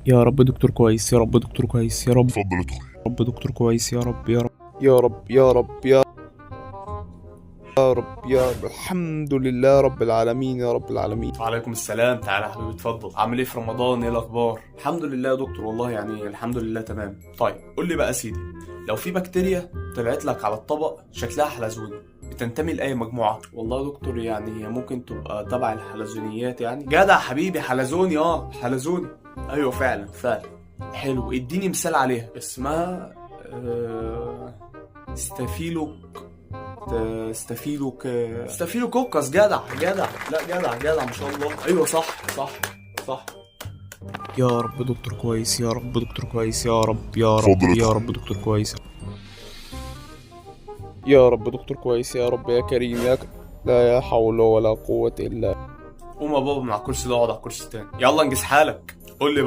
يا رب دكتور كويس، يا رب دكتور كويس، يا رب. اتفضل ادخل. رب دكتور كويس، يا رب يا رب يا رب يا رب يا رب يا رب. الحمد لله رب العالمين، يا رب العالمين. وعليكم السلام، تعالى يا حبيبي اتفضل. عامل ايه في رمضان؟ ايه الاخبار؟ الحمد لله يا دكتور، والله يعني الحمد لله تمام. طيب قول لي بقى يا سيدي، لو في بكتيريا طلعت لك على الطبق شكلها حلزوني، بتنتمي لاي مجموعة؟ والله يا دكتور يعني هي ممكن تبقى تبع الحلزونيات يعني. جدع حبيبي، حلزوني، حلزوني، ايوه فعلا فعلا. حلو، اديني مثال عليها. اسمها staphylococcus. جدع جدع، لا جدع جدع ما شاء الله، ايوه صح صح صح. يا رب دكتور كويس، يا رب دكتور كويس، يا رب يا رب اتفضل يا ادخل. رب دكتور كويس، يا رب دكتور كويس، يا رب يا كريم يا لا يا حول ولا قوة إلا. قوم يا بابا من على الكرسي ده، اقعد على الكرسي التاني، يلا انجز حالك. قول لي